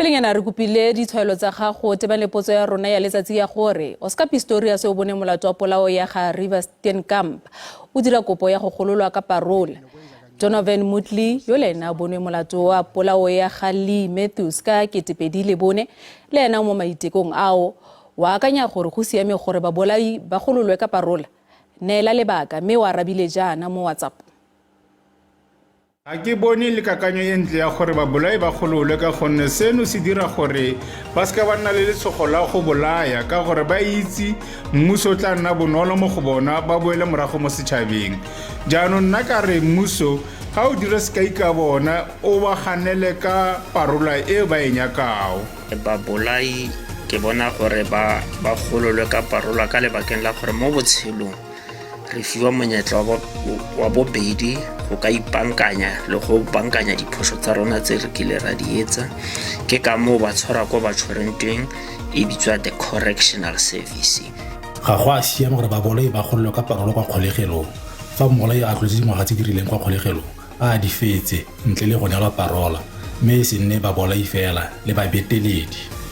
Pelenyana re kopile ditshwaelo tsa gago tebang le potso ya rona ya letsatsi ya gore Oscar Pistorius o bone molato wa polao ya ga Reeva Steenkamp o dira kopo ya go gololwa ka parola. Donovan Moodley yo le ena a bonwe molato wa polao ya ga Lee Matthews ka 2004 le ena o mo maitekong ao. Wa akanya gore go siame gore babolai ba gololwe ka parola? Neela lebaka mme o arabile jaana mo WhatsApp. Ga ke bone le kakanyo e ntle ya gore babolai ba gololwe ka gonne seno se dira gore ba seka ba nna le letshogo la go bolaya ka gore ba itse mmuso o tla nna bonolo mo go bona ba boele morago mo setšhabeng. Jaanong nna ka re mmuso ga o dire sekai ka bona o ba ganele ka parola e ba e nyakao. Babolai ke bona gore ba ba gololwe ka parola ka lebakeng la gore mo botshelong re fiwa monyetla wa bobedi go ka ipankanya le go bankanya diphoso tsa rona tse re kile ra di etsa. Ke ka moo ba tshwarwa ko ba tshwereng teng e bitswa the correctional service. Ga go a siama gore babolai ba gololwe ka parolo kwa kgolegelong. Fa mmolai a tlotse dingwaga tse di rileng kwa kgolegelong, a di fetse ntle le go neelwa parola, mme e se nne babolai fela le babeteledi.